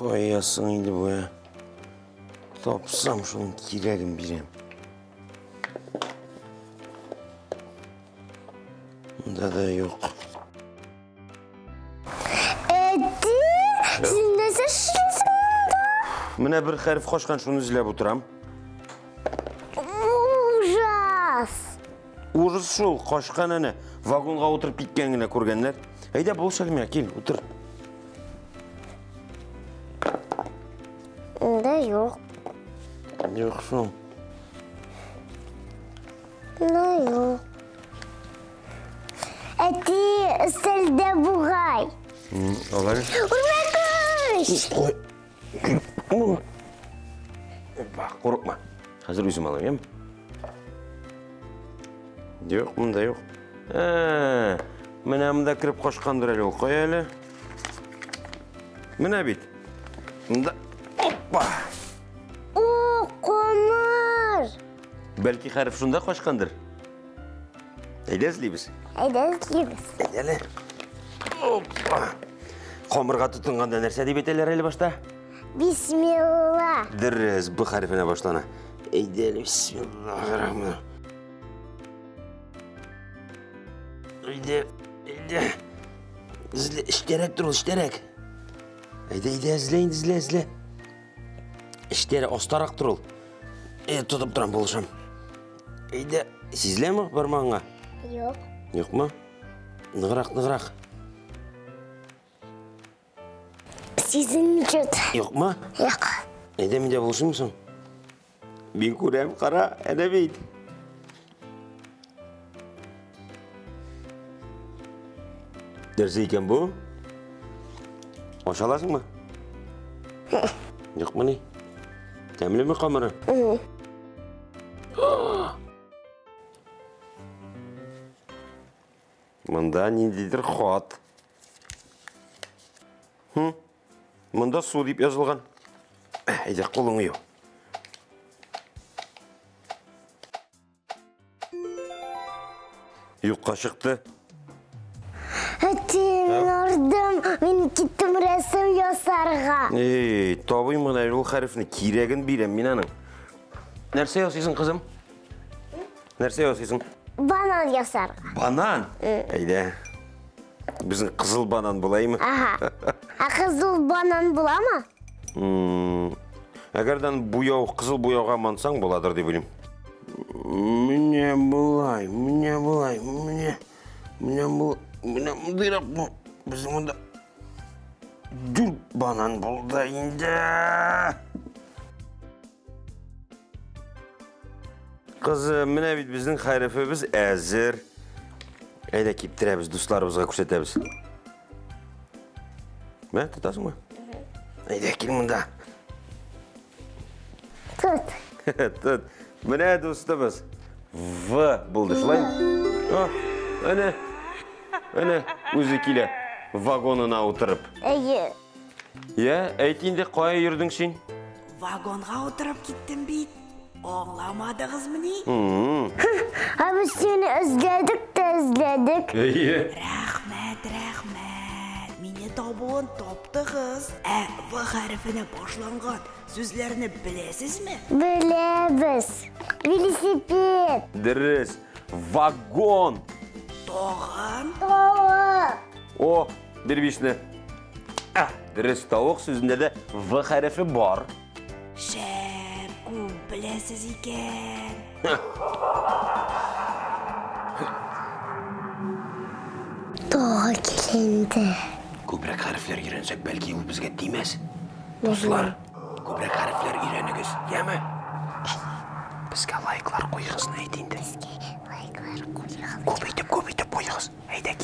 Кая соң инде бу, ә? Тапсам, шуның кирәген бирәм. Монда да юк. Әти, син нәрсә эшлисең монда? Менә бер хәреф качкан, шуны эзләп утырам. Ужас! Ужас шул, качкан әнә. Вагонга утырып киткән генә күргәннәр. Әйдә, булыш әле миңа, кил, утыр. Монда юк. Юк шул. Монда юк. Әти, өстәлдә бугай. Алай. Үрмәкүч! Ой. Опа, курыкма. Хәзер үзем алам, яме? Юк, монда юк. Ә, менә монда кереп качкандыр әле ул. Кая әле? Менә бит. Монда. Опа! О, камыр! Бәлки хәреф шунда качкандыр? Әйдә эзлибез. Әйдә эзлибез. Әйдә әле. Опа! Камырга тотынганда нәрсә дип әйтәләр әле башта? Бисмилла. Дөрес, Б хәрефенә башлана. Әйдә әле, бисмиллахиррахманиррахим. Әйдә, әйдә. Эзлә, эчтәрәк тор ул, эчтәрәк. Әйдә, әйдә, эзлә инде, эзлә, эзлә. Эчтәрәк, астарак тор ул. Э, тотып торам, булышам. Әйдә, сизеләме бармагыңа? Юк. Юкмы? Ныграк, ныграк. Сизелми чут. Юкмы? Юк. Әйдә, мин дә булышыйм соң. Мин күрәм, кара, әнә бит. Нәрсә икән бу? Аша аласыңмы? Юкмы ни? Тәмлеме камыры? Монда ниндидер хат. Хм? Монда су дип язылган. Әйдә, кулыңны ю. Юкка чыкты. Әти, мин ардым, мин киттем рәсем ясарга. Эй, табыйм гына ул хәрефне, кирәген бирәм мин аның. Нәрсә ясыйсың, кызым? Нәрсә ясыйсың? Банан ясарга. Банан? Әйдә. Безнең кызыл банан булаймы? Ага. Ә кызыл банан буламы? Әгәрдән буяу, кызыл буяуга мансаң буладыр дип уйлыйм. Менә болай, менә болай, менә, менә бу, менә мондыйрак бу. Безнең монда дүрт банан булды инде. Кызым, менә бит безнең хәрефебез әзер. Әйдә киптерәбез, дусларыбызга күрсәтәбез. Мә, тотасыңмы? Әйдә, кил монда. Тот. Тот. Менә дустыбыз. В булды, шулай? О, әнә. Әнә, үзе килә. Вагонына утырып. Әйе. Я, әйт инде, кая йөрдең син? Вагонга утырып киттем бит. Аңламадыгызмыни? Ә без сине эзләдек тә эзләдек. Әйе. Рәхмәт, рәхмәт. Мине табуын таптыгыз. Ә В хәрефенә башланган сүзләрне беләсезме? Беләбез. Велосипед. Дөрес. Вагон. Тагын? Тавык. О, бир бишне. А, дөрес, тавык сүзендә дә В хәрефе бар. Шәп, күп беләсез икән. Тагы килә инде. Күбрәк хәрефләр өйрәнсәк, бәлки ул безгә тимәс. Дуслар, күбрәк хәрефләр өйрәнегез, яме? Безгә лайклар куегыз, әйт инде. Безгә лайклар куегыз. Күп итеп, күп итеп куегыз. Әйдә.